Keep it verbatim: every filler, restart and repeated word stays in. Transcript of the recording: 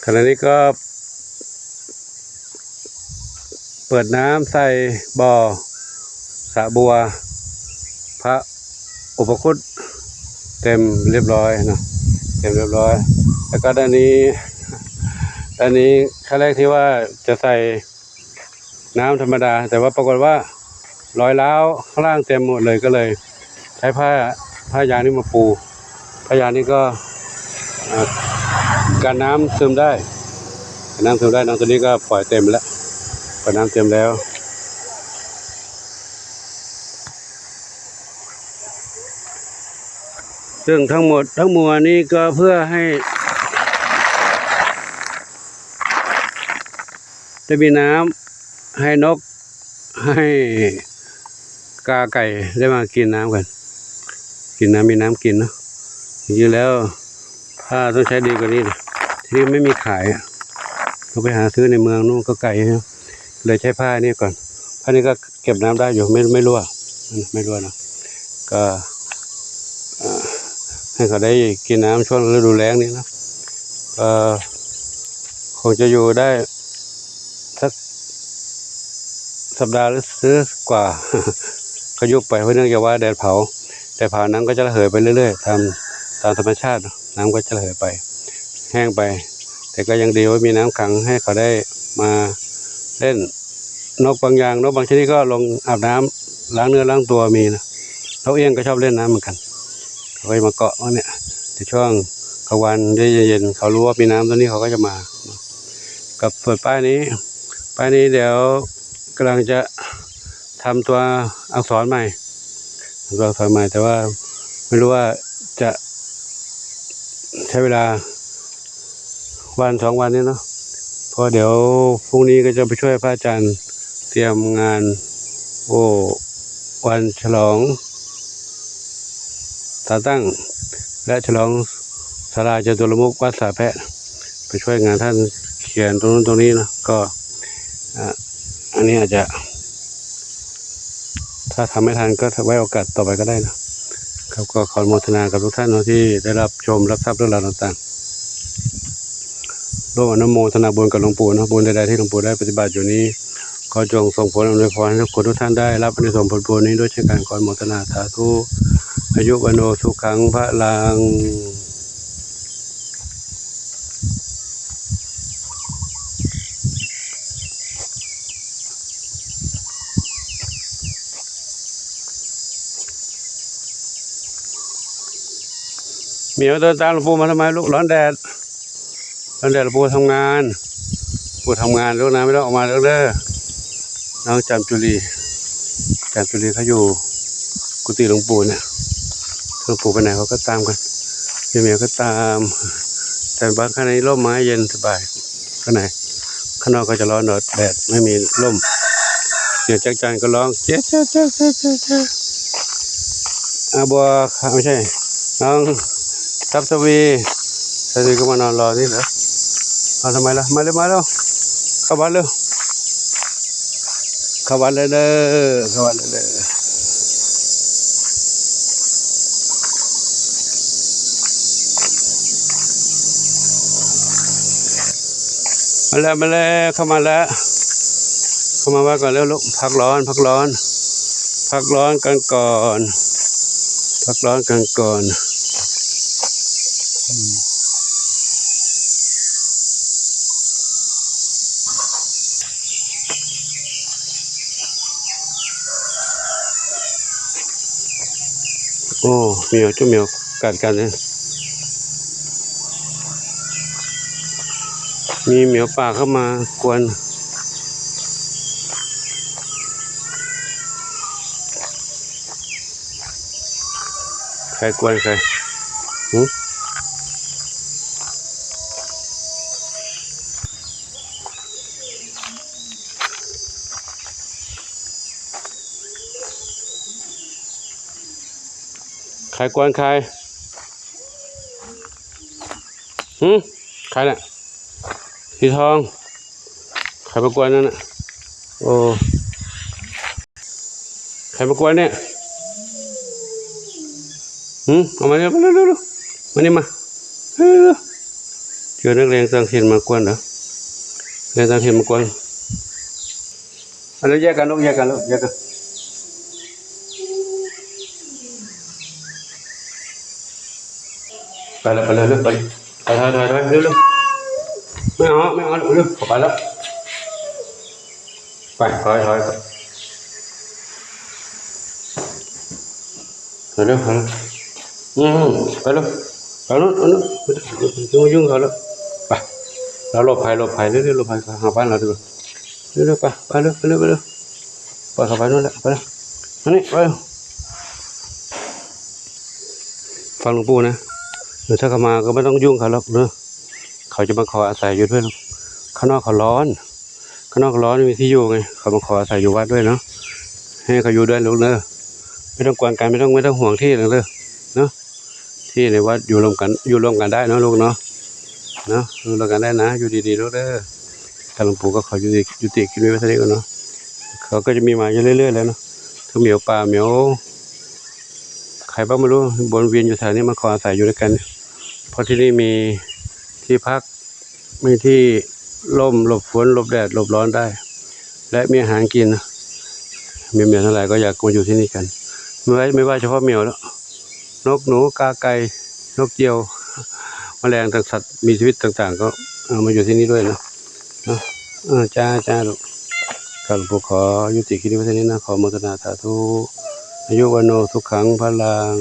ขณะนี้ก็เปิดน้ำใส่บ่อสระบัวพระอุปคุตเต็มเรียบร้อยเนาะ เต็มเรียบร้อย แล้วก็ด้านนี้ ด้านนี้ครั้งแรกที่ว่าจะใส่น้ำธรรมดา แต่ว่าปรากฏว่ารอยร้าวข้างล่างเต็มหมดเลย ก็เลยใช้ผ้า ผ้ายางนี่มาปู ผ้ายางนี่ก็ อ่า กันน้ำซึมได้ กันน้ำซึมได้ น้ำตัวนี้ก็ปล่อยเต็มแล้ว ปล่อยน้ำเต็มแล้ว ซึ่งทั้งหมดทั้งมวลนี้ก็เพื่อให้ จะมีน้ำให้นก ให้กาไก่ได้มากินน้ำกัน กินน้ำ มีน้ำกินเนาะ จริงๆแล้วถ้าต้องใช้ดีกว่านี้นะ ที่นี่ไม่มีขายอะ ต้องไปหาซื้อในเมืองนู่นก็ไกลนะ เลยใช้ผ้านี่ก่อน ผ้านี้ก็เก็บน้ำได้อยู่ ไม่ ไม่รั่ว ไม่รั่วนะ ก็ อ่า ให้เขาได้กินน้ำช่วงฤดูแล้งนี่นะ ก็คงจะอยู่ได้สักสัปดาห์หรือ หรือกว่า ก็ยุบไป เพราะเนื่องจากว่าแดดเผา แดดเผาน้ำก็จะระเหยไปเรื่อยๆ ตาม ตามธรรมชาติเนอะ น้ำก็จะระเหยไป แห้งไป แต่ก็ยังดีว่ามีน้ำขังให้เขาได้มาเล่น นกบางอย่าง นกบางชนิดก็ลงอาบน้ำล้างเนื้อล้างตัวมีนะ นกเอี้ยงก็ชอบเล่นน้ำเหมือนกัน เขาก็จะมาเกาะบ้างเนี่ย ในช่วงกลางวันเย็นๆ เขารู้ว่ามีน้ำตรงนี้เขาก็จะมา กับส่วนป้ายนี้ ป้ายนี้เดี๋ยวกำลังจะทำตัวอักษรใหม่ ทำตัวอักษรใหม่ แต่ว่าไม่รู้ว่าจะใช้เวลาวันสองวันนี้เนาะ เพราะเดี๋ยวพรุ่งนี้ก็จะไปช่วยพระอาจารย์เตรียมงาน โอ้ วันฉลองตาตั้ง และฉลองศาลาจตุรมุขวัดสาแพะ ไปช่วยงานท่านเขียนตรงนู้นตรงนี้นะ ก็ อ่ะ อันนี้อาจจะ ถ้าทำไม่ทันก็ไว้โอกาสต่อไปก็ได้นะ ครับ ก็ขออนุโมทนากับทุกท่านเนาะที่ได้รับชมรับทราบเรื่องราวต่างๆ ร่วมอนุโมทนาบุญกับหลวงปู่เนาะ บุญใดๆที่หลวงปู่ได้ปฏิบัติอยู่นี้ ขอจงส่งผลอำนวยพรให้ทุกคนทุกท่านได้รับอานิสงส์ผลบุญนี้ด้วยเช่นกัน ขออนุโมทนาสาธุ อายุวัณโณสุขังพลัง เหมียวเดินตามหลวงปู่มาทำไมลูก ร้อนแดด ร้อนแดด หลวงปู่ทำงาน ปู่ทำงานลูกนะ ไม่ต้องออกมาเด้อ น้องจามจุลี จามจุลีเขาอยู่กุฏิหลวงปู่เนี่ย หลวงปู่ไปไหนเขาก็ตามกัน เหมียวก็ตาม แต่บ้านข้างในร่มไม้เย็นสบาย ข้างใน ข้างนอกก็จะร้อนหน่อย แดดไม่มีร่ม เสียงจักจั่นก็ร้อง เจ๊ะเจ๊ะเจ๊ะเจ๊ะเจ๊ะเจ๊ะ อาบัว ไม่ใช่ น้องทัพทวี ทัพทวีก็มานอนรอนี่เหรอ เอาทำไมล่ะ มาเร็ว มาเร็ว เข้าวัดเร็ว เข้าวัดเลยเด้อ เข้าวัดเลยเด้อ มาแล้ว มาแล้ว เข้ามาแล้ว เข้ามาวัดก่อนแล้วลูก พักร้อน พักร้อน พักร้อนกันก่อน พักร้อนกันก่อน โอ้ เหมียว เจ้าเหมียวกัดกันเนี่ย มีเหมียวป่าเข้ามากวน ใครกวนใคร หึ ใครกวนใคร หึ ใครน่ะ สีทอง ใครมากวนนั่นน่ะ โอ้ ใครมากวนเนี่ย หึ เอามาเร็ว เร็ว เร็ว เร็ว มานี่มา เร็ว เร็ว เร็ว เจ ดี๋ยวนักเรียนต่างถิ่นมากวนเหรอ นักเรียนต่างถิ่นมากวน เอาแล้วแยกกันลูก แยกกันลูก แยกกัน ไปแล้ว ไปเลยลูก ไป ไป ถอย ถอย ถอย เร็ว เร็ว ไม่เอา ไม่เอา เร็ว ไปแล้ว ไป ถอย ถอย ถอย เร็ว ถอย อืม ไปเร็ว ไปเร็ว ไปเร็ว ไม่ต้องมายุ่งเขาแล้ว ไป เราหลบภัย หลบภัย เร็ว เร็ว หลบภัย หาบ้านเราดีกว่า เร็ว เร็ว ไป ไปเร็ว ไปเร็ว ไปเร็ว ปล่อยเขาไปนู่นแหละ ไปเร็ว มานี่ ไปเร็ว ฟังหลวงปู่นะ หรือถ้าเขามาก็ไม่ต้องยุ่งเขาหรอกเนอะ เขาจะมาขออาศัยอยู่ด้วย ข้างนอกเขาร้อน ข้างนอกเขาร้อนไม่มีที่อยู่ไง เขามาขออาศัยอยู่วัดด้วยเนาะ ให้เขาอยู่ด้วยลูกเนอะ ไม่ต้องกวนกัน ไม่ต้อง ไม่ต้องห่วงที่เลยเนอะ ที่ในวัดอยู่ร่วมกัน อยู่ร่วมกันได้เนาะลูกเนาะ เนาะ อยู่ร่วมกันได้นะ อยู่ดีๆลูกเด้อ แต่หลวงปู่ก็ขอยุติ ยุติคลิปไว้เท่านี้ก่อนเนาะ เขาก็จะมีมาอยู่เรื่อยๆแล้วเนาะ ทั้งเหมียวป่า เหมียว ใครบ้างไม่รู้ วนเวียนอยู่แถวนี้ มาขออาศัยอยู่ด้วยกัน เพราะที่นี่มีที่พัก มีที่ร่ม หลบฝน หลบแดด หลบร้อนได้ และมีอาหารกินนะ เหมียวๆทั้งหลายก็อยากมาอยู่ที่นี่กัน ไม่ว่า ไม่ว่าเฉพาะเหมียวแล้ว นกหนู กาไก่ นกเหยี่ยว แมลงต่าง สัตว์มีชีวิตต่างๆ ก็เอามาอยู่ที่นี่ด้วยนะ เนาะ เออ จ้า จ้าลูก ก็หลวงปู่ขอยุติคลิปไว้เท่านี้นะ ขออนุโมทนาสาธุ อายุวัณโณ สุขัง พลัง